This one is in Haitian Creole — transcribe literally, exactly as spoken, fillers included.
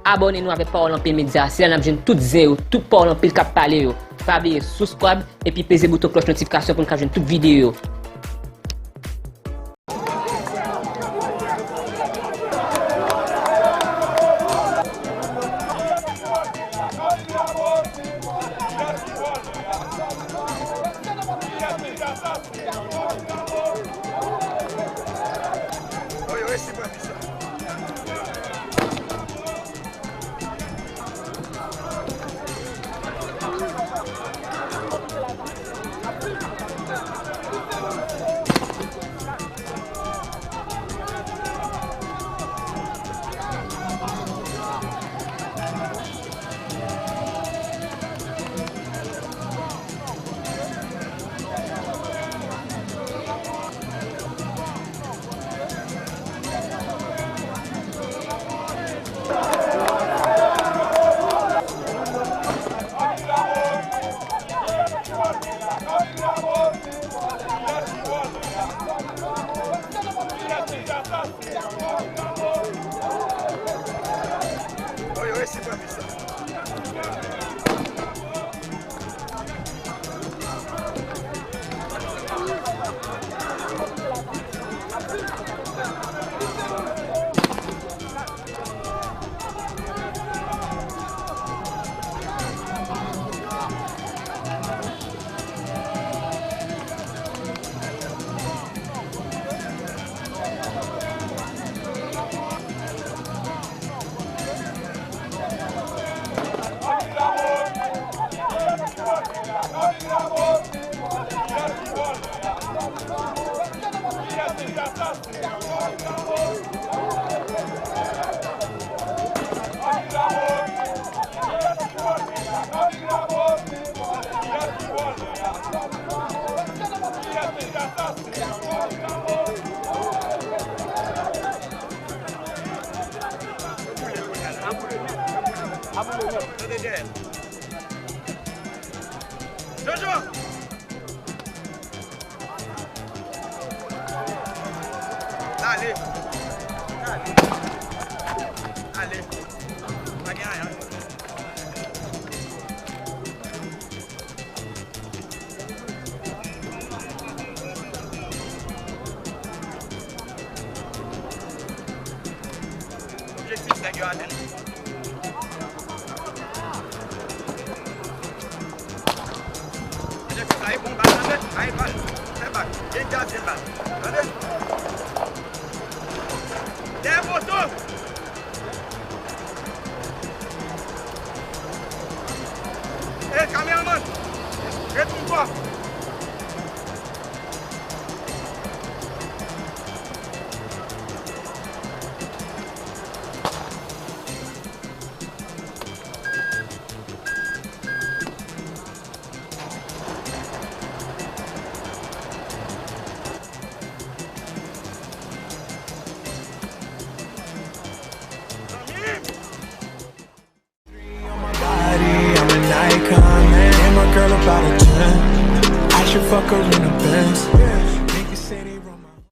abòne nou avèk Pawòl Anpil Medya. Se la n ap jwenn tout zen yo, tout pawòl anpil k ap pale yo. Pa bliye subscribe epi peze bouton klòch notifikasyon pou n ka jwenn tout videyo yo. Jojo! Ale. Ale. Ale. Pa gen anyen. Objektif nèg yo atenn. Mwen fè sa, e bon bal, tande? Ay, bal. Fè bal. Gen gaz, gen bal. Tande? Dèyè poto! Ey, kameramann! Retounen ankò! Body, I'm an icon, man. And my girl about a ten. I should fuck her in a Benz.